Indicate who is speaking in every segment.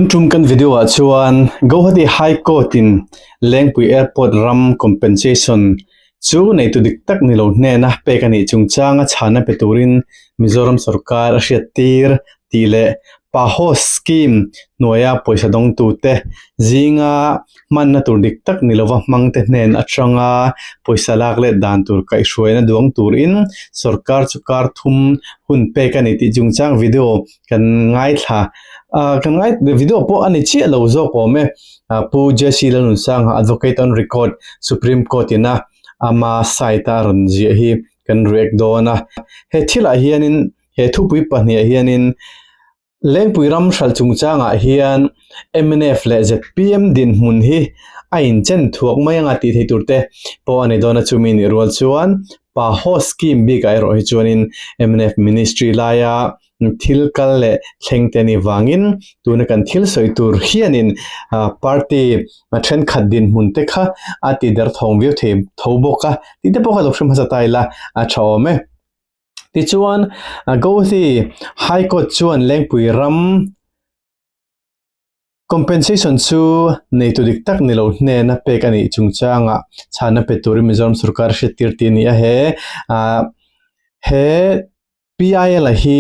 Speaker 1: Tum kan video ah chuan Guwahati High Court in Lengpui Airport ram compensation chu neitu dik tak ni lo hnena pek a nih chungchanga chhana pe turin Mizoram sorkar a hriat tir tih leh PAHO scheme hnuaia pawisa dawngtute zinga hmanna tur dik tak ni lova hmangte hnen atanga pawisa lak let dan tur kaihhruaina duang turin sorkar chu kar thum hun pek a ni tih chungchang video kan ngaithla ah kan ngai video pawh a ni chiah lo zawk awm e ah pu J C Lalnunsanga advocate on record supreme court ina ama side a rawn ziah hi kan react dawn a he thilah hianin he thupui pahnih ah hianin Lengpui ram hralh chungchangah hian mnf leh zpm dinhmun hi a inchen thuak mai anga tih theih tur te pawh a ni dawn a chumi nih rual chuan pa ho scheme bikah erawh hi chuanin mnf ministry laia thil kal leh thleng te anih vangin tuna kan thil sawi tur hianin party thenkhat dinhmun te kha a ti derthawng viau thei tho bawk a tih te pawh kha lo hre hmasa ta ila a tha awm e. Tichuan Guwahati High Court chuan Lengpui ram Compensation chu neitu dik tak ni lo hnena pek a nih chungchangah chhana pe turin Mizoram sorkar hriattir tih a ni a, he he PIL a hi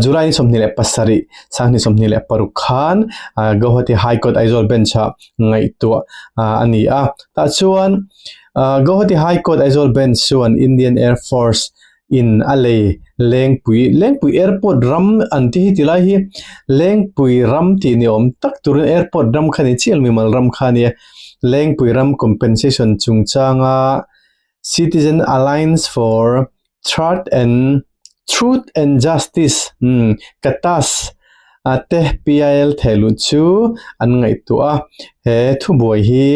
Speaker 1: July ni 27, 2026 khan Guwahati High Court Aizawl Bench-ah ngaihtuah a ni a. Tah chuan Guwahati High Court Aizawl Bench chuan Indian Air Force in a lei Lengpui Lengpui Airport ram an ti hi tilai hi Lengpui ram tih ni awm tak turin airport ram kha ni chiah mimal ram kha a nia Lengpui ram compensation chungchanga Citizen Alliance for Truth and Truth and Justice umm Katas a te PIL thehluh chu an ngaihtuah a, he thubuai hi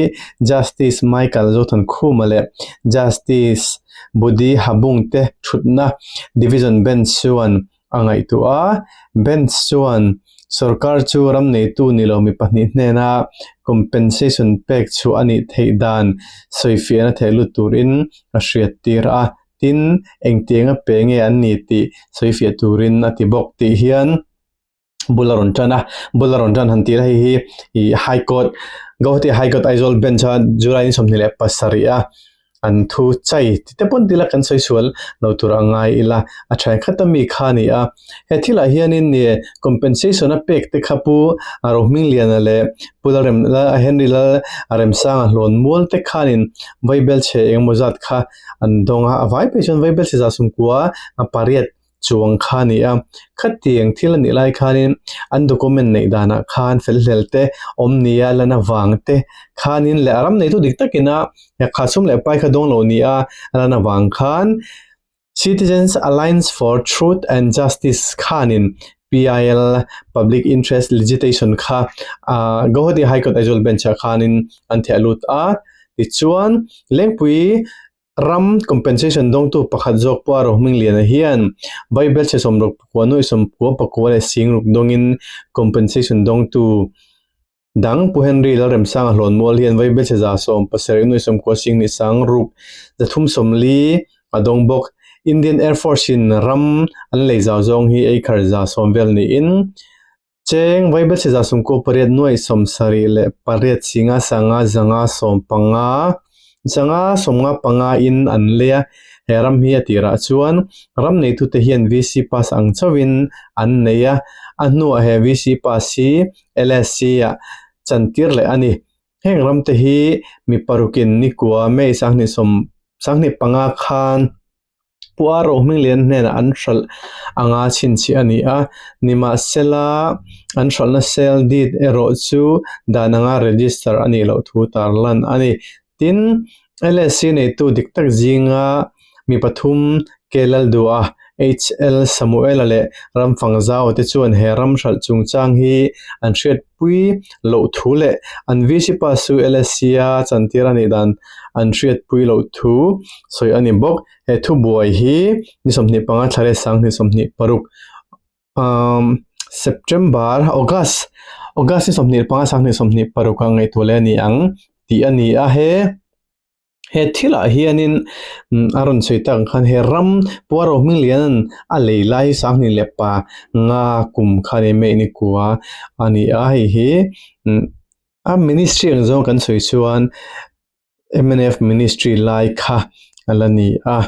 Speaker 1: Justice Michael Zothankhuma leh Justice Budi Habung te thutna Division Bench chuan a ngaihtuah a, Bench chuan sorkar chu ram neitu ni lo mi pahnih hnena compensation pek chhuah a nih theih dan sawifiahna thehlut turin a hriattir a. Tin, engtianga pe nge an ni tih sawifiah turin a ti bawk tih hian bul a rawn tan a, bul a rawn tan han tih la hei hi ih High Court Guwahati High Court Aizawl Bench a July ni 27 a an thu chai ti te pawn tila kan sawi sual lo tur a ngai ila a then khat a mi kha a ni a he thilah hianin ni compensation a pek te kha pu Rohmingliana leh Pu Lalrem Henry Lal Remsanga hlawn mual te khanin vaibel chhe engemaw zat kha an dawng a, a vai phei chuan vaibel chhe za sawmkua a pariat chuang kha a ni a, khatiang thil a nih lai khanin an document neih danah khan fel hlel te awm nia lan avang te khanin leh a ram neitu dik takina kha sum leh pai kha dawng lo nia lan avang khan Citizens Alliance for Truth and Justice khanin PIL Public Interest Ligitation kha Guwahati High Court Aizawl Bench ah khanin an theh lut a. Tichuan, Lengpui ram compensation dawngtu pakhat zawk pawh a Rohmingliana hian Vaibelchhe sawmruk pakua nuaih sawmkua pakua leh singruk dawngin compensation dawngtu Dang Pu Henry Lalremsanga Hlawnmual hian Vaibelchhe 170 nuaih sawmkua sing ni sang ruk 340 a dawng bawk. Indian Air Force in ram an lei zau zawng hi eikhar 10 vel niin cheng Vaibelchhe 98 nuaih 78 singa sanga zanga 15 zanga 55 in an lei a. He ram hi a tirah chuan ram neitute hian VC pass ang chauhin an nei a, a hnuah he VC pass hi LSC ah chantir leh a ni. Heng ram te hi mi parukin nikua May 25 khan Pu A Rohminglian hnenah an hralh anga chhinchhiah a ni a, nimahsela an hralhna sale deed erawh chu dan anga register a nih loh thu tarlan a ni. Tin, LSC neitu dik tak zinga mi pathum K Lalduha, HL Samuela leh Ramfangzau te chuan he ram hralh chungchang hi an hriatpui loh thu leh an VC pass chu LSC-a chantir a nih dan an hriatpui loh thu sawi a ni bawk. He thubuai hi ni 25 thla leh 26 September, August, August ni 25 26 a ngaihtuah leh a ni ang tih a ni a he. He thilah hianin a rawn sawi tak ang khan he ram Puaro hming lian a lei lai hi sanghnih leh pa nga kum khan eng meh ni kua a ni a, hei hi a ministry ang zawng kan sawi chuan mnf ministry lai kha a la ni a,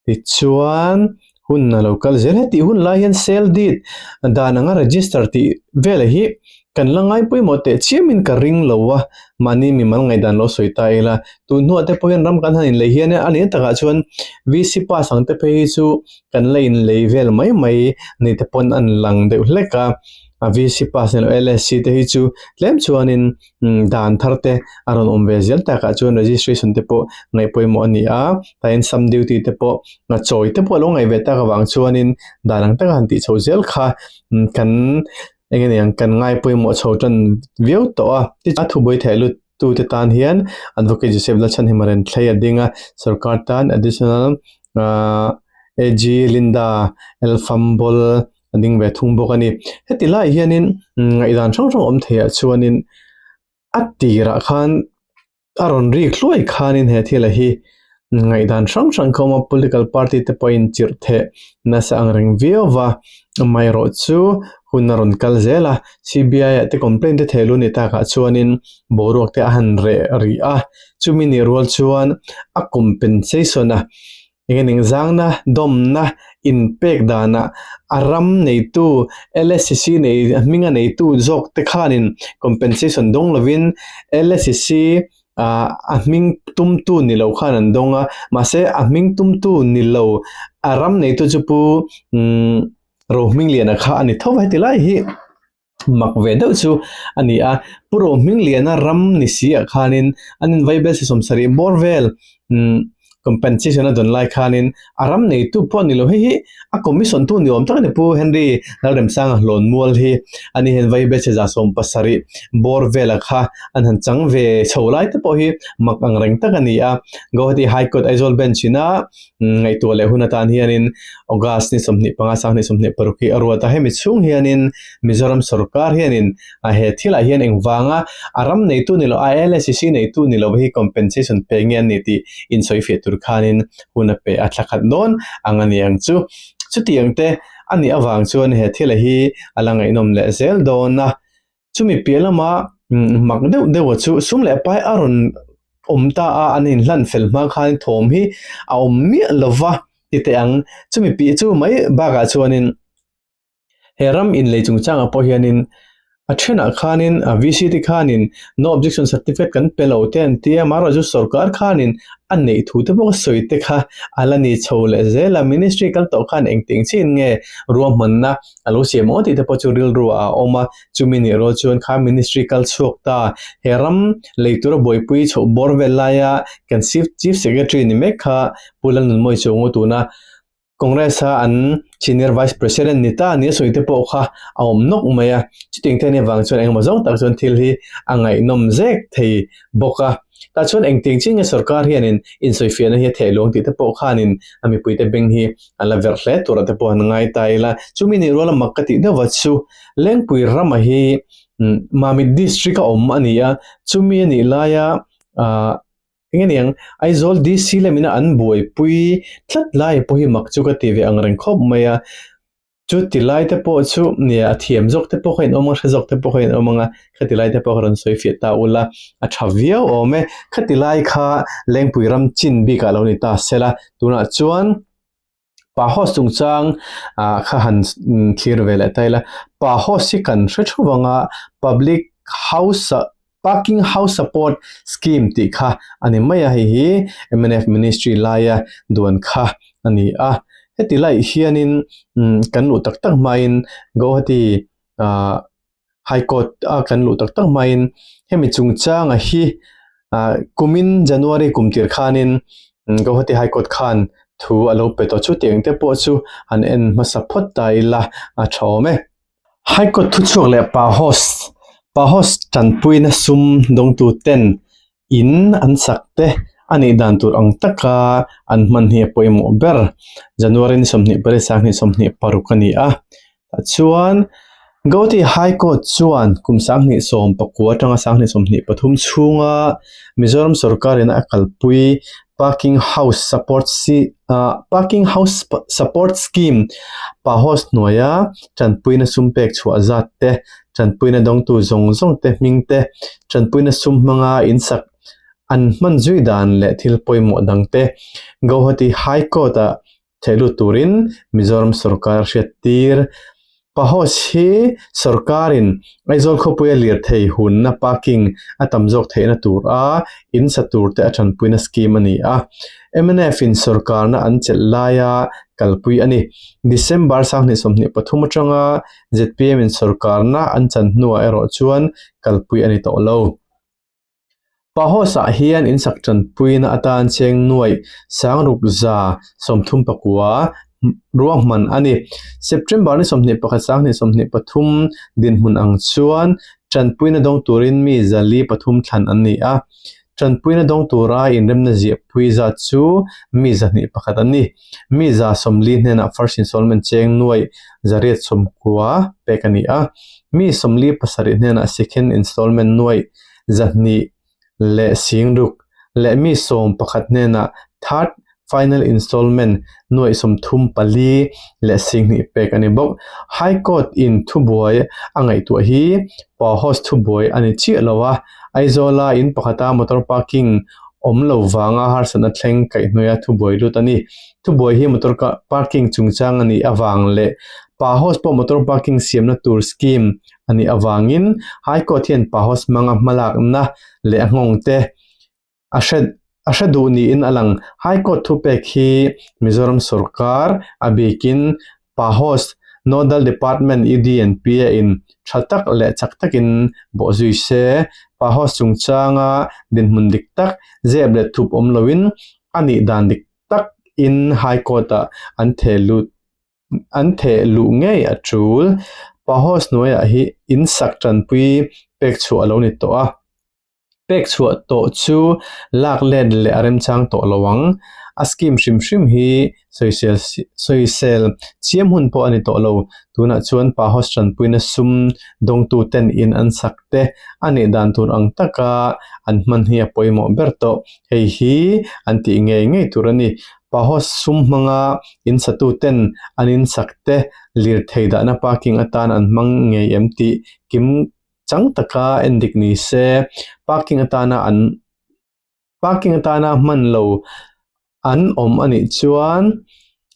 Speaker 1: tichuan hun a lo kal zel hetih hun lai hian sale deed dan anga register tih velah hi kan la ngai pawimawh teh chiamin ka ring lo a, mahni mimal ngaihdan lo sawi ta ila tun hnuah te pawh hian ram kan han inlei hian a nih takah chuan VC pass ang te phei hi chu kan la inlei vel mai mai ni te pawn an lang deuh hlek a, a VC pass ni lo LSC te hi chu tlem chuanin dan thar te a rawn awm ve zel takah chuan registration te pawh ngaih pawimawh a ni a tain sum duty te pawh chawi te pawh a lo ngaih ve tak avang chuanin dan ang taka han tih chho zel kha kan eng nge niang kan ngai pawimawh chho tan viau tawh a a thubuai theih lut tu te tan hian advocate Joseph Lalchhanhima rawn thlei a ding a sorkar tan additional ahh A_G Linda Elfambol a ding ve thung bawk a ni. Heti lai hianin ngaihdan hrang hrang awm theiah chuanin a tirah khan a rawn rik hluai khanin he thil hi ngaihdan hrang hrang kha awm a political party te pawhin chirh theh nasa ang reng viau va amaherawh chu hun a rawn kal zel a C_B_I ah te complaint te theh luh a ni takah chuanin boruak te a han reh rih a chumi nih rual chuan a compensation a Engening zangna, dawmna, inpek danah a ram neitu LSCC nei hminga neitu zawk te khanin compensation dawng lovin LSCC a hming tumtu ni lo khan an dawng a, mahse a hming tumtu ni lo a ram neitu chu Pu Rohmingliana kha a ni tho va heti lai hi. Mak ve deuh chu a ni a, Pu Rohmingliana ram ni si ah khanin an invaibel si sawmsarih bawr vel compensation a dawn lai khanin a ram neitu pawh a ni lo. Hei hi a commission tu ni awm tak a ni Pu Henry Lalremsanga hlawn mual hi a ni hian vaibel si za 70 bawr vela kha an han chang ve chho lai te pawh hi mak ang reng tak a ni a. Guwahati High Court Aizawl Bench ina Ngaihtuah leh hun atan hianin August ni 25 sanghnih 26 hi a ruat a, hemi chhung hianin Mizoram sorkar hianin he thilah hian engvanga a ram neitu ni lo a LSCC neitu ni lo hi compensation pe nge an ni tih insawifiah tur khanin hun a pe a thla khat dawn ang a ni ang chu. Chutiang te a nih avang chuan he thila hi a la ngaihnawm leh zel dawn a. Chumi piah lama mak deuh deuha chu sum leh pai a rawn awm ta a, an inhlan fel hma khan thawm hi a awm miah lo va ti teh ang. Chumi piah chu mai bakah chuanin he ram inlei chungchangah pawh hianin a thenah khanin a VC te khanin no objection certificate kan pe lo te an ti a, amaherawhchu sorkar khanin a neih thu te pawh ka sawi te kha a la ni chho leh zel a, ministry kal tawh khan engtin chin nge ruahmanna a lo siam aw tih te pawh chu rilru ah a awm a, chumi nih rual chuan kha ministry kal chhuak ta he ram lei tura buaipui chhoh bawr vel laia kan chief chief secretary ni mek kha Pu Lalnunmawi Chuangu tuna Congress a an senior vice president ni ta nia sawi te pawh kha a awm nawk mai a, chutiang te ania vang chuan engemaw zawng tak chuan thil hi a ngaihnawm zek thei bawk a. Tah chuan engtiang chin nge sorkar hianin insawifiahna hi a theh luang tih te pawh khanin a mipuite beng hi an la verh hle turah te pawh an ngai ta ila. Chumi nih ruala mak ka tih deuh chu Lengpui rama hi Mamit district a awm a ni a, chumi a nih laia ah eng nge niang Aizawl DC lamina an buaipui tlat lai pawh hi mak chu ka ti ve ang reng khawp mai a. Chu ti lai te pawh chu nia a thiam zawk te pawh kha in awm ang a, hre zawk te pawh kha in awm ang a, khati lai te pawh kha rawn sawi fiah ta ula a tha viau awm e. Khati lai kha Lengpui ram chin bikah lo ni ta sela, tunah chuan pa host chungchang ah kha han thlir ve leh ta ila, pa host hi kan hre thu vang a, public house ah parking house support scheme tih kha a ni mai a, hei hi mnf ministry laia duan kha a ni a, heti laiah hianin kan luh tak tak hmain Guwahati ah High Court a kan luh tak tak hmain hemi chungchanga hi ah kumin January kum tir khanin Guwahati High Court khan thu a lo pe tawh chu tiang te pawh chu an en hmasa phawt ta ila a tha awm e. High Court thuchhuak leh pa host pa host tanpuina sum dawngtu ten in an sak te a nih dan tur ang taka an hman hi a pawimawh ber. January ni 28 sanghnih 26 a ni a. Tah chuan Guwahati High Court chuan kum 2019 atanga 2023 chhunga Mizoram sorkarin a kalpui. Parking House Support Parking House Support Scheme PAHOS hnuaia tanpuina sum pek chhuah zat te, tanpuina dawngtu zawng zawng te hming te, tanpuina sum hmanga insak an hman zui dan leh thil pawimawh dang te Guwahati High Court-ah Theih lut turin Mizoram sorkar a hriattir. PAHOS hi sorkarin Aizawl khawpuia lirthei hunna parking a tam zawk theihna tur a in sa turte a tanpuina scheme a ni a. Mnf in sorkarna an chelh laia kalpui a ni. December 2023 atanga zpm in sorkarna an chan hnuah erawh chuan kalpui a ni tawh lo. Pahos-ah hian insak tanpuina atan cheng nuaih sangruk 139 ruahman a ni. September ni 21 2023 dinhmun ang chuan tanpuina dawng turin mi 403 thlan an ni a. Tanpuina dawng tura inremna ziahpui zat chu mi 201 an ni. Mi 40 hnenah first installment cheng nuaih 890 pek a ni a. Mi 47 hnenah second installment nuaih 260 leh mi 11 hnenah third final installment nuaih 34 leh 20 pek a ni bawk. High Court in thubuai a ngaihtuah hi Pawhos thubuai a ni chiah lo a, Aizawla in pakhata motor parking awm lo vanga harsatna thleng kaihhnawih a thubuai lut a ni. Thubuai hi motor parking chungchang a nih avang leh Pawhos pawh motor parking siamna tur scheme a nih avangin High Court hian Pahos hmanga hmalakna leh a nghawngte a hre a hre duh niin a lang. High Court thupek hi Mizoram sorkar a bikin Pahos Nodal Department UDNPA in tha tak leh chak takin bawhzui se, Pahos chungchanga dinhmun dik tak zep leh thup awm loin a nih dan dik tak in High Court ah an theh lut An theh luh ngei a tul. Pahos hnuaiah hi in sak tanpui pek chhuah a lo ni tawh a. Pek chhuah tawh chu lak let leh a remchang tawh lo ang. A scheme hrim hrim hi sawisel sawisel chiam hun pawh a ni tawh lo. Tunah chuan Pahos tanpuina sum dawngtu ten in an sak te a nih dan tur ang taka an hman hi a pawimawh ber tawh. Hei hi an tih ngei ngei tur a ni. Pahos sum hmanga in satuten an in sak te lirthei dahna parking atan an hmang ngei em tih kim chang taka en dik ni se, parking atana an parking atana hman lo an awm a nih chuan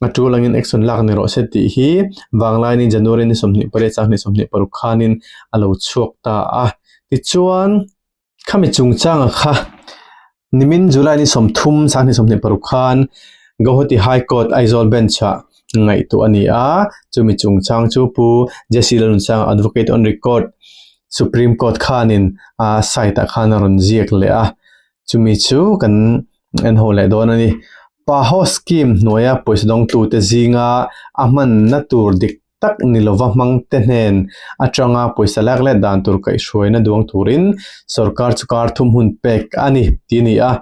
Speaker 1: a tul angin action lak ni rawh se tih hi Vanglaini January ni 28 2026 khanin a lo chhuak ta a. Tichuan. Khami chungchanga kha nimin July ni 30 2026 khan Guwahati High Court Aizawl Bench-ah ngaihtuah a ni a, chumi chungchang chu Pu Jesse Lalnunsanga Advocate on Record Supreme Court khanin a site-ah khan a rawn ziak leh a, chumi chu kan en ho leh dawn a ni. Paho scheme hnuaia pawisa dawngtute zinga a hmanna tur dik tak ni lova hmangte hnen atanga pawisa lak let dan tur kaihhruaina duang turin sorkar chu kar thum hun pek a ni tih a ni a.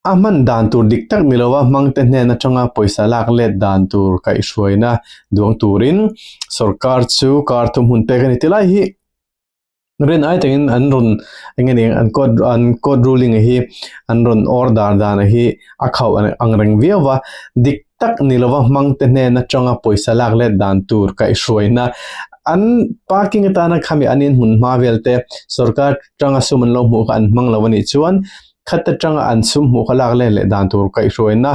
Speaker 1: A hman dan tur dik tak ni lova hmangte hnen atanga pawisa lak let dan tur kaihhruaina duang turin sorkar chu kar thum hun pek a ni. Tilai hi Rin ai takin an rawn eng nge ni an court an court ruling hi an rawn order dan hi a khauh ang reng viau va dik tak ni lova hmang te hnen atanga pawisa lak let dan tur kaihhruaina an parking atana khami an inhmun hma vel te sorkar atanga sum an lo hmuh kha an hmang lo a nih chuan khat atanga an sum hmuh kha lak let leh dan tur kaihhruaina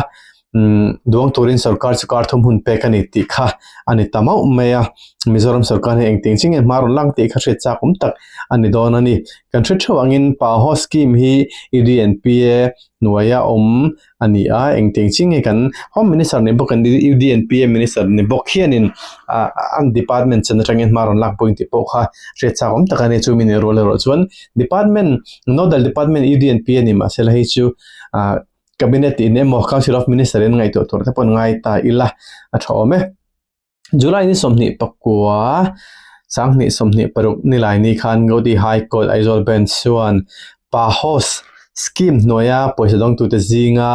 Speaker 1: umm duang turin sorkar chu kar thum hun pek a ni tih kha a ni ta mauh mai a Mizoram sorkar hi engtin chin nge hma rawn lang tih kha hriat chak awm tak a ni dawn a ni kan hre theuh angin Paho scheme hi UDNPA hnuaia awm a ni a engtin chin nge kan home minister ni bawk kan UDNPA minister ni bawk hianin ah an department chan atangin hma rawn lak pawhin tih pawh kha hriat chak awm tak a ni chumi ni rual erawh chuan department nodal department UDNPA ni mahsela hei chu ah Cabinet in emaw Council of Minister in ngaihtuah tur te pawh ngai ta ila a tha awm e. July ni 29 2026 nilai ni khan Gauhati High Court Aizawl Bench chuan PAHOS scheme hnuaia pawisa dawngtute zinga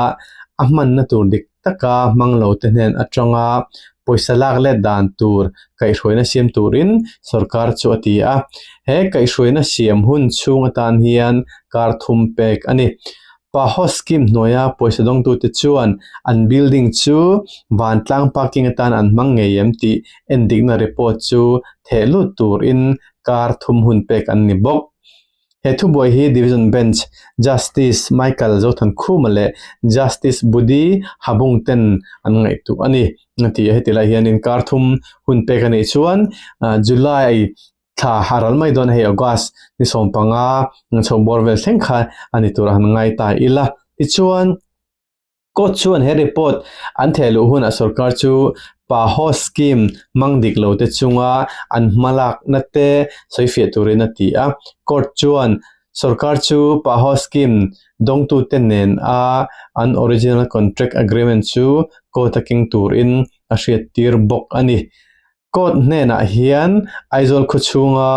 Speaker 1: a hmanna tur dik taka hmang lo te hnen atanga pawisa lak let dan tur kaihhruaina siam turin sorkar chu a ti a. He kaihhruaina siam hun chhung atan hian kar thum pek a ni. Paho scheme hnuaia pawisa dawngtute chuan an building chu vantlang parking atan an hmang ngei em tih endikna report chu theh lut turin kar thum hun pek an ni bawk. He thubuai hi Division Bench Justice Michael Zothankhuma leh Justice Budi Habung ten an ngaihtuah a ni. Ti a heti lai hianin kar thum hun pek a nih chuan July thla a ral mai dawn a hei August ni 15 chho bawr vel thleng kha a ni tur a han ngai ta ila. Tichuan. Court chuan he report an theh luh hunah sorkar chu PAHO scheme hmang dik lo te chunga an hmalakna te sawifiah turin a ti a. Court chuan sorkar chu PAHO scheme dawngtute nen a an original contract agreement chu court a keng turin a hriattir bawk a ni. Court hnenah hian Aizawl khawchhunga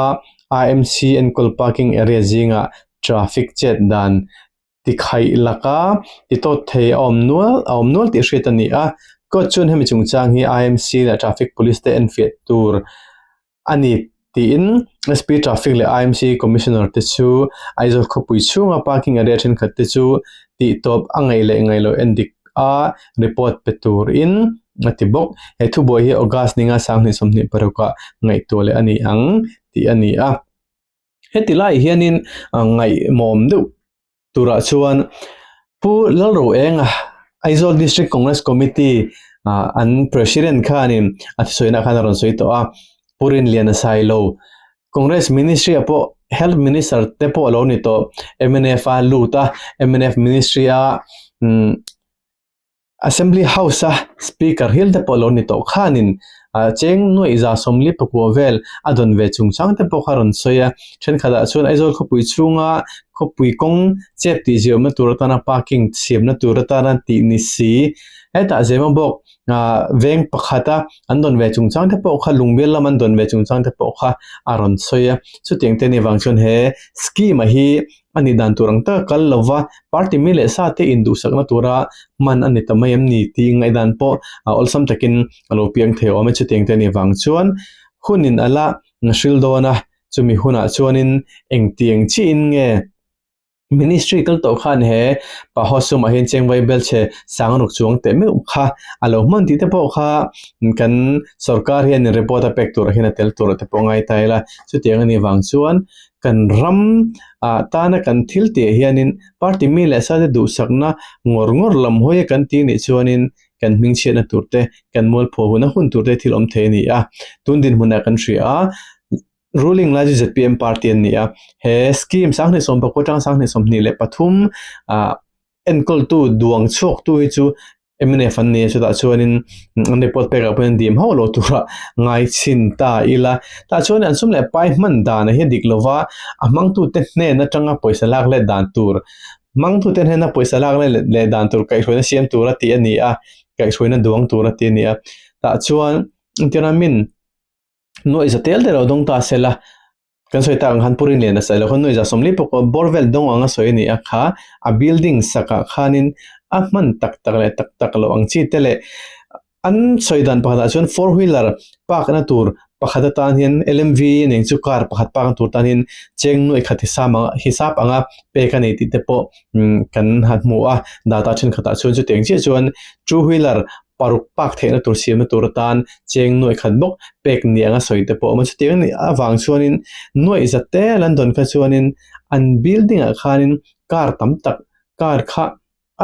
Speaker 1: IMC enkawl parking area zingah traffic chet dan ti khaih laka ti tawt thei a awm nual a awm nual tih hriat a ni a court chuan hemi chungchang hi IMC leh traffic police te enfiah tur a ni tiin SP traffic leh IMC commissioner te chu Aizawl khawpui chhunga parking area thenkhat te chu tih tawp a ngaih leh ngaih loh endik a report pe turin a ti bawk he thubuai hi August ninga 2026 ah ngaihtuah leh a ni ang tih a ni a. Heti lai hianin ngaihmawm deuh turah chuan Pu Lalroenga Aizawl District Congress Committee an President khanin a thusawiina khan a rawn sawi tawh a, Pu Rinliana Sailo Congress Ministry ah pawh Health Minister te pawh a lo ni tawh mnf a lut a, mnf Ministry a Assembly House a Speaker hial te pawh lo ni tawh khanin cheng nuaih za sawmli pakua vel a dawn ve chungchang te pawh kha a rawn sawi a, thenkhatah chuan Aizawl khawpui chhunga khawpui kawng chep tih ziahna tur atana parking siamna tur atana tih ni si hetah Zemabawk veng pakhata an dawn ve chungchang te pawh kha lungbial lam an dawn ve chungchang te pawh kha a rawn sawi a, chutiang te ni vang chuan he scheme a hi a nih dan tur ang taka kal lova party mi leh sa te induhsakna tura hman a ni ta mai em ni tih ngaihdan pawh a awlsam takin a lo piang thei awm e. Chutiang te a nih vang chuan hunin a la hril dawn a, chumi hunah chuanin engtiang chiin nge ministry kal tawh khan he Paho sumah hian chengvai belchhe sangruk chuang teh meuh kha a lo hman tih te pawh kha kan sorkar hian report a pek turah hian a tel tur te pawh a ngai ta ila. Chutiang a nih vang chuan kan ram ah tana kan thil tih ah hianin party mi leh sa te duhsakna ngawr ngawr lam hawi a kan tih nih chuanin kan hming chhiatna tur te kan mualphaw huna hun tur te thil awm thei a ni a tun dinhmunah kan hria a ruling lai chu zpm party an ni a he scheme 2019 atanga 2023 ah enkawltu duang chhuaktu hi chu mnf an ni a chutah chuanin an report pek ah pawhin dim hauh lo tura ngai chhin ta ila tah chuan an sum leh pai hman dan a hi dik lova a hmangtute hnen atanga pawisa lak let dan tur hmangtute hnena pawisa lak let leh dan tur kaihhruaina siam tura tih a ni a kaihhruaina duang tura tih a ni a tah chuan engtin a min Nuaih za tel te lo dawng ta se la, kan sawi tak ang khan Purin lian a sawi lo khan nuaih za sawmli pawh pawh bawr vel dawng anga sawi a ni a kha a building sakah khanin a hman tak tak leh tak tak loh ang chi te leh an sawi dan pakhatah chuan four wheeler park na tur pakhat atan hian LMV nen chu car pakhat park na tur tan hian cheng nuaih khat hisam anga hisap anga pek a ni tih te pawh kan han hmu a data thenkhatah chuan chutiang chiah chuan two wheeler paruk pak theihna tur siamna tur atan cheng nuaih khat bawk pek ni anga sawi te pawh a awm a chutiang anih avang chuanin nuaih za tel an dawn kha chuanin an building ah khanin car tam tak car kha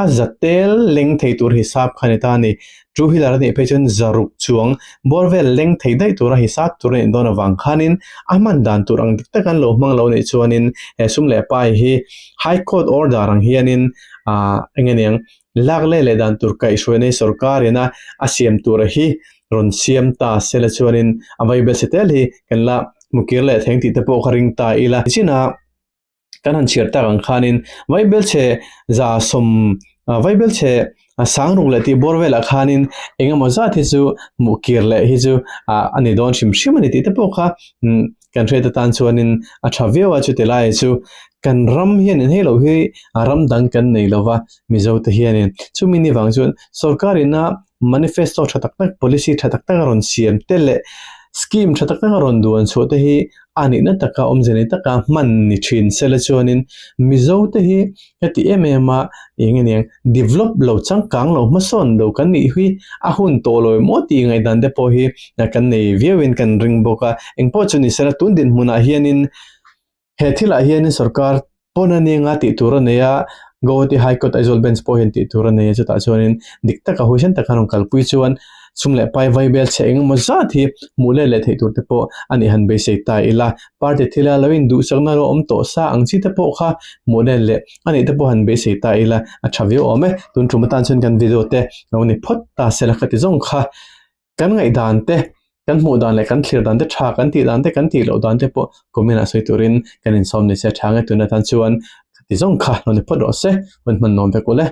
Speaker 1: a za tel leng thei tur hisap kha a ni ta a ni two wheeler anih phei chuan zaruk chuang bawr vel leng thei daih tura hisap tur a nih dawn avang khanin a hman dan tur ang dik tak an lo hmang lo anih chuanin he sum leh pai hi high court order ang hianin ah eng nge niang Lak leh leh dan tur kaihhruaina hi sorkar ina a siam tura hi rawn siam ta sela chuanin a vaibel si tel hi kan la hmu kir leh theng tih te pawh kha ring ta ila. Nichin a kan han chhiar tak ang khanin vaibel chhe za sawm vaibel chhe sang ruk leh tih bawr velah khanin eng emaw zat hi chu hmuh kir leh hi chu a ni dawn hrim hrim a ni tih te pawh kha kan hriat atan chuanin a tha viau a chuti lai chu kan ram hianin hei lo hi a ram dang kan nei lova Mizo te hianin chumi ni vang chuan sorkar ina manifesto tha tak tak policy tha tak tak a rawn siam te leh scheme tha tak tak a rawn duan chhuah te hi a nihna taka awmze nei taka hman ni thin sela chuanin Mizo te hi heti em em a eng nge niang develop lo changkang lo hmasawn lo kan nih hi a hun tawh lo emaw tih ngaihdan te pawh hi kan nei viauin kan ring bawk a engpawh chu ni sela tun dinhmunah hianin He thilah hianin sorkar pawn a ninga tih tur a nei a, Guwahati High Court Aizawl Bench pawh hian tih tur a nei a, chutah chuanin dik taka huaisen taka an rawn kalpui chuan sum leh pai vai bel chhe engemaw zat hi hmuh let leh theih tur te pawh a nih han beisei ta ila. Party thila lo induhsakna lo awm tawh sa ang chi te pawh kha hmuh let leh a nih te pawh han beisei ta ila a tha viau awm e. Tun tum atan chuan kan video te lo ni phawt ta sela ka ti zawng kha. Kan ngaihdan te, kan hmuh dan leh kan thlir dan te tha kan tih dan te, kan tih loh dan te pawh comment ah sawi turin kan insawm ni se tha nge tun atan chuan khati zawng kha lo ni phawt rawh se, hun hman nuam vek ule.